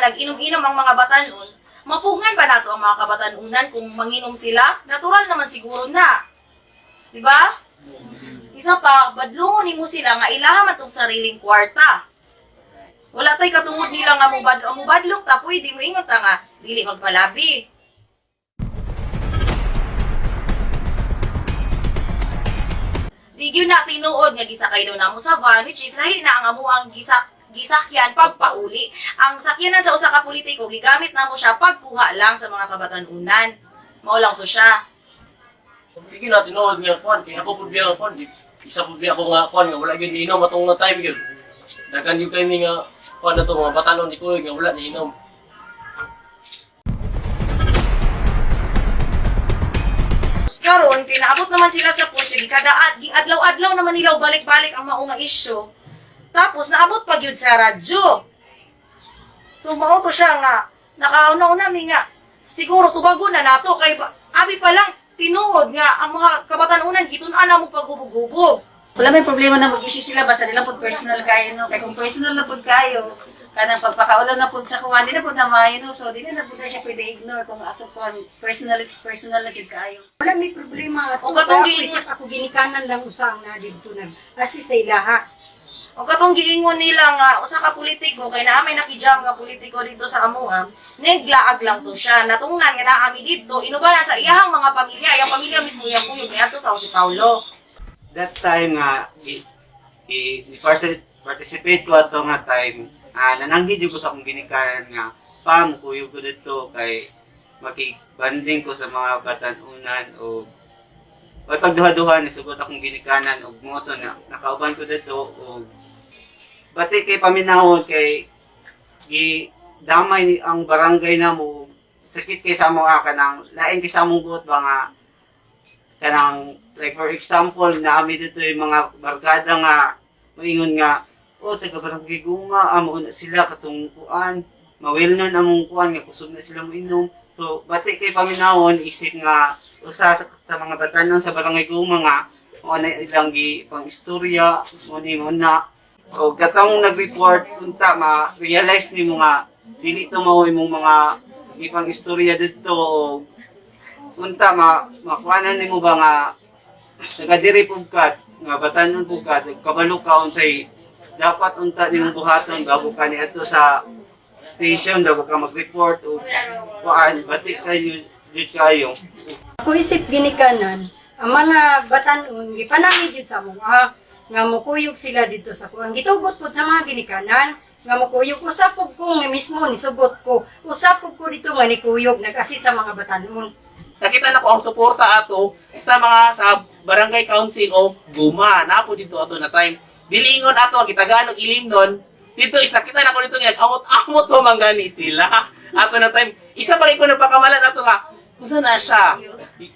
nag-inom-inom ang mga batanon, mapugngan ba nato ang mga kabatanunan kung manginom sila? Natural naman siguro na. Di ba? Isa pa, badlongon nimo sila nga ilaha man tong sariling kwarta. Wala tay katungod nila nga mubadlong, mubadlong ta pwede mo ingon ta nga dili magpalabi. Di gyud na tinuod nga gisakay daw namo sa van, which is lahi na ang amuang gisakyan pagpauli. Ang sakyanan sa usa ka politiko gigamit namo siya pagkuha lang sa mga kabatanunan. Mao lang to siya. Hindi na tinuod nga kuan kay ako pud biya kuan. Isa pud biya ako nga kuan nga wala gyud inom atong nga time gyud. Daghan gyud kay mi nga kuan ato mga batanon ni kuy nga wala ni inom. Karon pinaabot naman sila sa point nga gikadaat, giadlaw-adlaw naman nila og balik-balik ang mao nga issue. Tapos naabot pa gyud sa radyo. So mao to siya nga nakauna-una mi nga siguro tubagon na nato kay abi pa lang tinuod nga ang mga kabatanunan gitun-an na mo paghubog-hubog. Wala may problema na mag-issue sila basta nila pud personal kayo, no, kay kung personal na pud kayo kanang pagpakaulan na pud sa kuwan, di na pud na maayo, no. So di na na pud na siya pwede ignore kung ato kuwan personal, personal na gyud kayo. Wala may problema ato. O katong Ako isip ako ginikanan lang usa ang na didto nag asi sa ilaha. O katong giingon nila nga usa ka politiko kay naa may nakijam nga politiko dito sa amoa, naglaag lang to siya. Natungnan nga naa mi didto inubanan sa iyahang mga pamilya, iyang pamilya mismo iyang kuyog niadto sa Jose Paulo. That time nga i participate ko ato nga time, nananghid jud ko sa akong ginikanan nga pa mukuyog ko didto kay makibanding ko sa mga batanunan o o pagduha-duha nisugot akong ginikanan og moto na nakauban ko didto. Og bati kay paminawon kay gi damay ni ang barangay namo, sakit kay sa mga kanang lain kay sa among buot ba nga kanang, like for example, naami dito yung mga barkada nga maingon nga, "Oh, taga barangay Guma amo na sila katong kuan, mawil nun among kuan nga kusog na sila moinom." So bati kay paminawon isip nga usa sa mga batanon sa barangay Guma nga mo na ilang gi pang istorya mo ni mo na o katong nag-report, unta ma-realize nimo nga dili to mao imong mga ipang istorya didto o unta ma makuanan nimo ba nga nagadiri pug ka nga batanon pug ka, kabalo ka unsay dapat unta nimong buhaton bago ka niadto sa station, bago ka mag-report o kuan. Bati kayo jud kayo. Ako isip ginikanan, ang mga batanon gipanangid jud sa mga nga mukuyog sila didto sa kuan. Gitugot pud sa mga ginikanan nga mukuyog. Usa pud ko nga mismo nisugot ko. Usa pud ko dito nga nikuyog nag-assist sa mga batanon. Nakita na ko ang suporta ato sa mga sa barangay council o Guma na po dito ato na time. Dili ingon ato ang gitagalog ilim nun dito is nakita na ko dito nga amot-amot pa man gani sila ato na time. Isa pa ko napakamalan ato nga unsa na siya,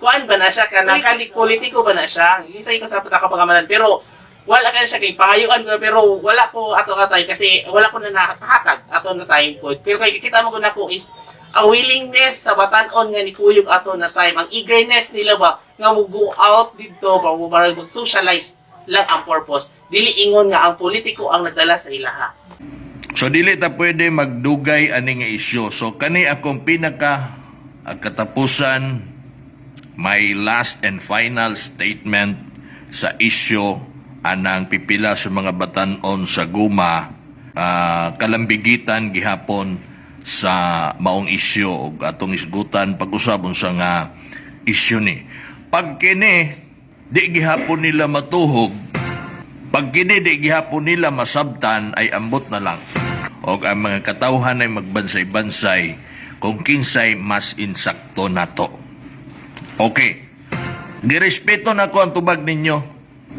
kuan ba na siya, kanang kani politiko ba na siya. Isa ko sa nakapagamalan pero wala ka na siya kay pangayuan ko, pero wala ko ato ka time kasi wala ko na nakahatag ato na time ko. Pero kay kita mo ko nako is ang willingness sa batan-on nga ni kuyog ato na time, ang eagerness nila ba nga mo go out didto ba mo para mag-socialize lang ang purpose. Dili ingon nga ang politiko ang nagdala sa ilaha. So dili ta pwede magdugay ani nga isyu. So kani akong pinaka ang katapusan, my last and final statement sa isyu anang pipila sa mga batan-on sa Guma, kalambigitan gihapon sa maong isyu ug atong isgutan pag-usab unsa nga isyu ni. Pag kini di gihapon nila matuhog, pag kini di gihapon nila masabtan, ay ambot na lang. Og ang mga katawhan ay magbansay-bansay kung kinsay mas insakto nato. Okay. Girespeto na ko ang tubag ninyo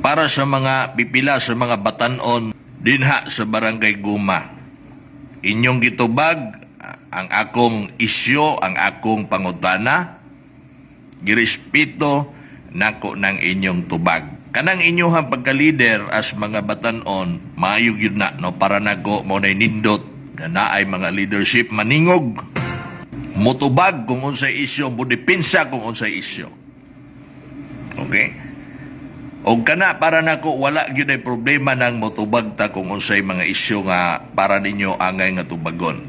para sa mga pipila sa mga batanon dinha sa barangay Guma. Inyong gitubag ang akong isyo, ang akong pangutana, girespeto nako ng inyong tubag. Kanang inyuhang pagka-leader as mga batanon, maayo gyud na, no, para nako mao nay nindot na naay mga leadership maningog. Mutubag kung unsay isyo, modepensa kung unsay isyo. Okay? Og kana para nako wala gyud ay problema nang motubag ta kung unsay mga isyu nga para ninyo angay nga tubagon.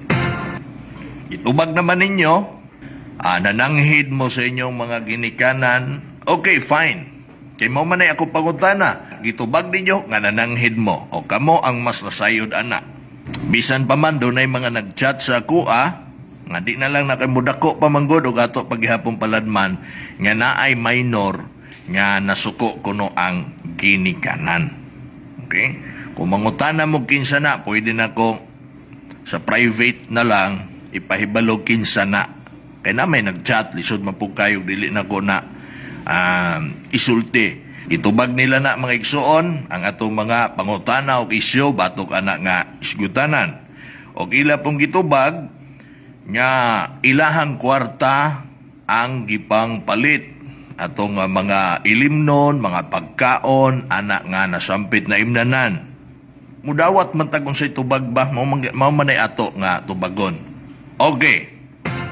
Gitubag naman ninyo, nananghid mo sa inyong mga ginikanan. Okay, fine. Kay mao man ay ako pangutana. Gitubag ninyo nga nananghid mo o kamo ang mas nasayod ana. Bisan pa man dunay mga nagchat sa akoa nga di na lang na kay mudako pa manggod og ato paghihapon paladman nga naay minor nga nasuko kuno ang ginikanan. Okay? Kung mangutana mo kinsa na, pwede na ko sa private na lang ipahibalo kinsa na. Kay na may nagchat, lisod man pud kayo, dili na ko na isulti. Gitubag nila na, mga igsuon, ang atong mga pangutana og isyu batok ana nga isgutanan. Og ila pong gitubag nga ilahang kwarta ang gipang palit atong mga ilimnon, mga pagkaon, ana nga nasampit na imnanan. Mudawat man tag unsay tubag ba, mao man ay ato nga tubagon. Okay.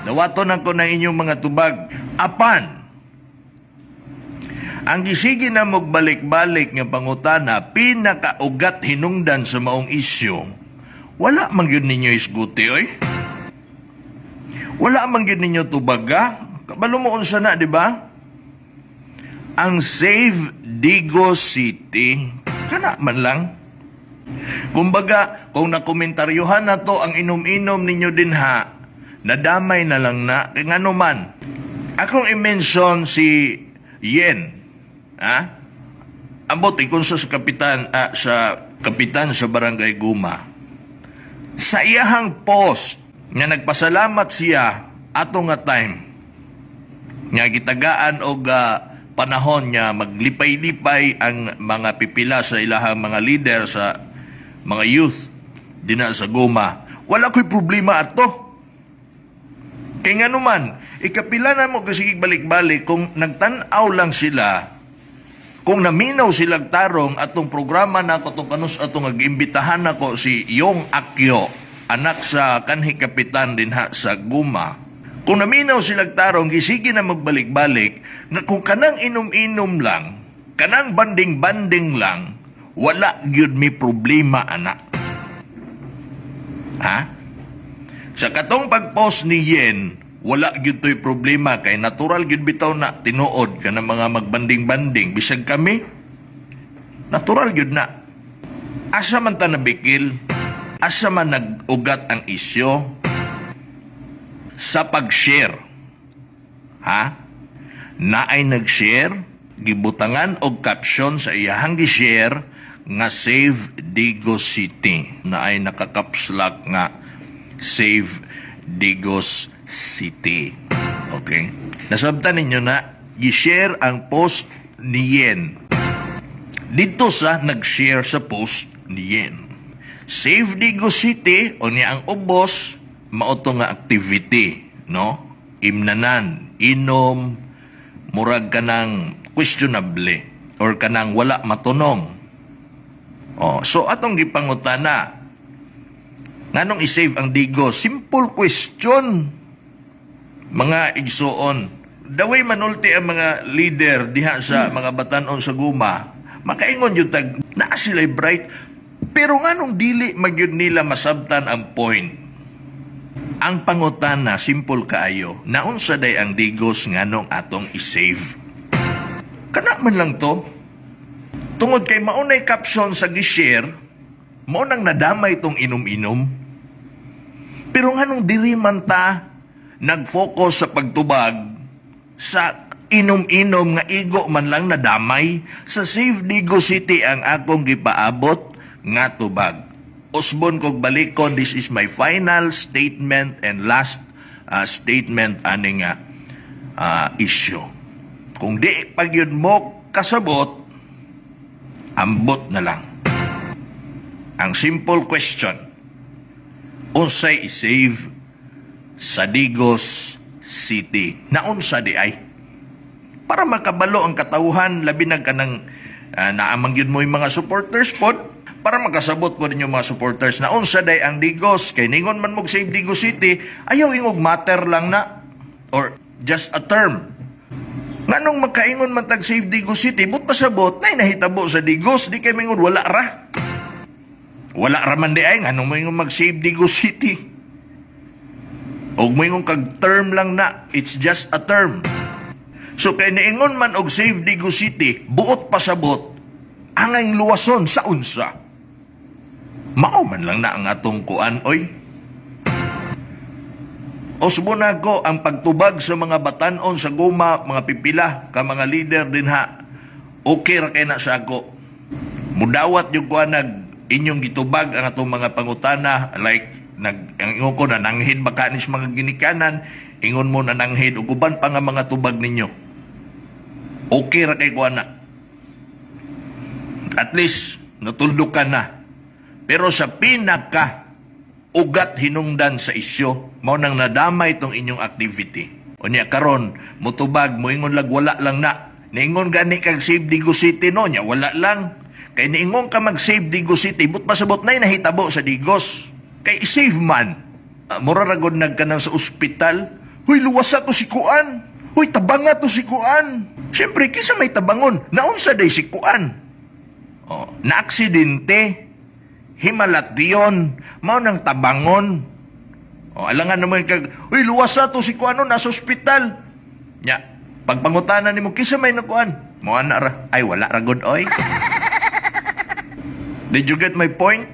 Dawaton ako ng inyong mga tubag. Apan, ang gisigi na mogbalik-balik nga pangutana, pinakaugat hinungdan sa maong isyu, wala man gyud ninyo isguti, oy. Wala man gyud ninyo tubaga. Kabalo mo unsa na, di ba? Ang Save Digos City, kana man lang. Kumbaga, kung nakomentaryuhan na to ang inom-inom ninyo din ha, nadamay na lang na, kay ngano man. Akong i-mention si Yen, ha? Ambot, ikon sa kapitan sa Barangay Guma. Sa iyahang post nga nagpasalamat siya ato nga time nga gitagaan og panahon nga maglipay-lipay ang mga pipila sa ilahang mga leader sa mga youth dina sa Guma. Wala ko'y problema ato. Kay nga naman, ikapila na mo kasi balik-balik kung nagtan-aw lang sila, kung naminaw silang tarong atong programa na ako, atong kanus atong nag-imbitahan nako si Yong Akyo, anak sa kanhi kapitan din ha sa Guma. Kung naminaw silang tarong, gisige na magbalik-balik, na kung kanang inom-inom lang, kanang banding-banding lang, wala gyud mi problema ana. Ha? Sa katong pag-post ni Yen, wala gyud to'y problema kay natural gyud bitaw na tinuod ka ng mga magbanding-banding bisag kami. Natural gyud na. Asa man ta nabikil? Asa man nag-ugat ang isyo? Sa pag-share. Ha? Naay nag-share, gibutangan og caption sa iyahang gi-share nga "Save Digos City". Naay naka-caps lock nga "Save Digos City". Okay? Nasabtan ninyo na gi-share ang post ni Yen. Dito sa nag-share sa post ni Yen. Save Digos City o niya ang ubos mao to nga activity, no? Imnanan, inom, murag kanang questionable or kanang wala matunong. Oh, so atong gipangutana, nganong i-save ang Digos? Simple question. Mga igsuon, daway manulti ang mga leader diha sa mga batanon sa Guma, makaingon yun tag, naa sila'y bright, pero nganong dili magyud nila masabtan ang point? Ang pangutana, simple kaayo, naunsa day ang Digos, nganong atong i-save? Kana man lang to. Tungod kay maunay caption sa gi-share, mao nang nadamay tong inom-inom. Pero nganong diri man ta nag-focus sa pagtubag sa inom-inom nga igo man lang nadamay? Sa Save Digos City ang akong gipaabot nga tubag. Usbon kog balikon, this is my final statement and last statement ani nga issue. Kung di pagyud mo kasabot, ambot na lang. Ang simple question, unsay i-save sa Digos City? Naunsa di ay? Para makabalo ang katawhan, labi na kanang naamang yun mo yung mga supporters pod, para makasabot po din yung mga supporters na unsa day ang Digos. Kay ningon man mo Save Digos City, ayaw ingog matter lang na or just a term. Nganong magkaingon man tag Save Digos City, but pasabot na nahitabo sa Digos, di kay mingon wala ra. Wala ra man di ay, nganong mo ingon mag Save Digos City? Og moingon kag term lang na, it's just a term. So kay niingon man og Save Digos City, buot pasabot, angay luwason sa unsa. Mao man lang na ang atong kuan, oy. Usbo na ko ang pagtubag sa mga batanon sa guma, mga pipila, ka mga leader din ha. Okay ra kay na sa ako. Mudawat yung kuan nag inyong gitubag ang atong mga pangutana, like nag ang ingon ko na nanghid ba kanis mga ginikanan, ingon mo na nanghid ug uban pa nga mga tubag ninyo. Okay ra kay kuan na. At least natuldo ka na. Pero sa pinaka ugat hinungdan sa isyo, mao nang nadamay itong inyong activity. Unya karon mutubag, moingon lag wala lang na. Niingon gani kag Save Digos City, no, nya wala lang. Kay niingon ka mag Save Digos City, but pasabot nay nahitabo sa Digos. Kay save man. Mura ra gud nagkanang sa ospital. "Huy, luwasa to si Kuan. Huy, tabanga to si Kuan." Siyempre, kinsa may tabangon? Naunsa day si Kuan? Oh, na-aksidente. Himalat diyon. Mao nang tabangon. O, alangan naman kag, "Uy, luwasa to si Kuan, no, nasa ospital." Nya, pagpangutanan nimo, kinsa may nakuan? Mo ana ra. "Ay, wala ra gud, oy." Did you get my point?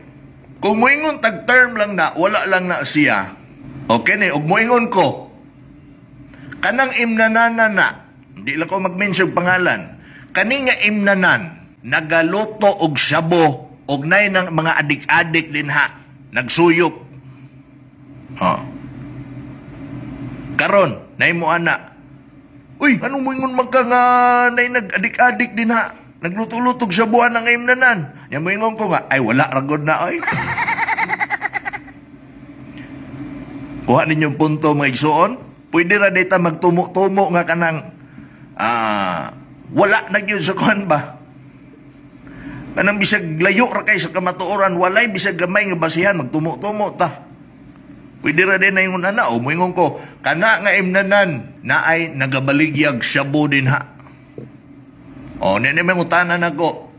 Kung moingon tag term lang na, wala lang na siya. Okay ni, ug moingon ko, kanang imnanana na, hindi lang ko mag-mention pangalan, kani nga imnanan, nagaluto og sabo, og nay ng mga adik-adik din ha, nagsuyop. Oh. Karon, nay mo ana. "Uy, ano mo ingon man ka nga nay nag-adik-adik din ha? Nagluto-lutog sa buwan ng imnanan." Yan mo ingon ko nga, "Ay, wala ragod na, oy." Kuha ninyong punto, mga igsuon. Pwede ra dita magtumo-tumo nga kanang wala na gyud sa kuan ba? Kanang bisag layo ra kay sa kamatuoran, walay bisag gamay nga basihan, magtumo-tumo ta. Pwede ra din na ingon ana o moingon ko kana nga imnanan na ay nagabaligyag shabu din ha. O ni may ngutanan nako.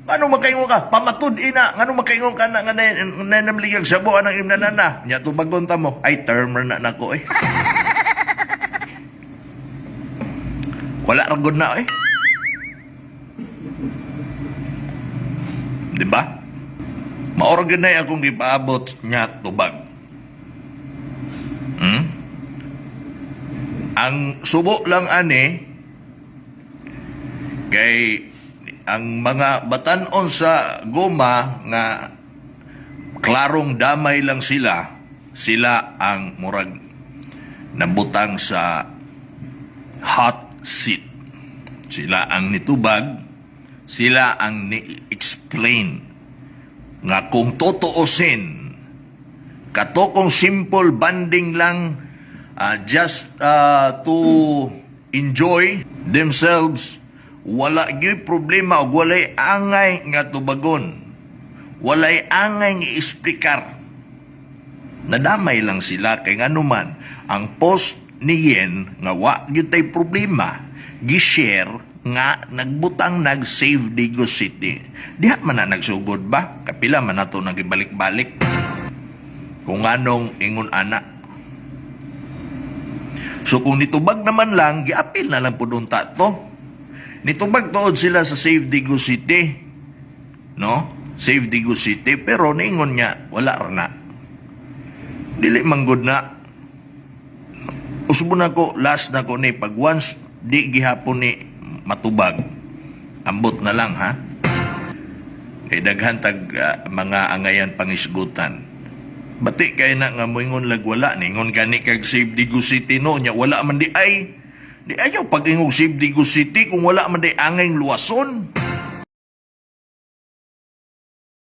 Ano makaingon ka? Pamatud ina. Ngano makaingon ka na nga na nabaligyag shabu anang imnanan na? Nya tubagon ta mo. "Ay, term ra na nako eh." Wala ra gud na eh. Di ba? Maorgan na akong gipaabot nya tubag. Ang subo lang ani kay ang mga batan-on sa goma nga klarong damay lang sila, sila ang murag nabutang sa hot seat. Sila ang nitubag, sila ang ni-explain nga kung totoosin, kato kung simple banding lang, just to enjoy themselves, wala gyud problema ug walay angay nga tubagon, walay angay nga isplikar. Nadamay lang sila kay nganuman ang post ni Yen nga wa gyud tay problema, gi-share nga nagbutang nag-Save Digos City. Diha man na nagsugod ba? Kapila man nato nagibalik-balik. Kung anong ingon ana. So kung nitubag naman lang, giapil na lang pud unta to. Nitubag tuod sila sa Save Digos City. No? Save Digos City, pero niingon niya, wala ra na. Dili man gud na. Usbo na ko, last na ko ni, pag once di gihapon ni matubag, ambot na lang ha. Kay daghan tag mga angayan pangisgutan. Bati kay na nga moingon lag wala, ningon gani kag Save Digos City, no, nya wala man di ay. Di ayaw pag ingog Save Digos City kung wala man di angay luwason.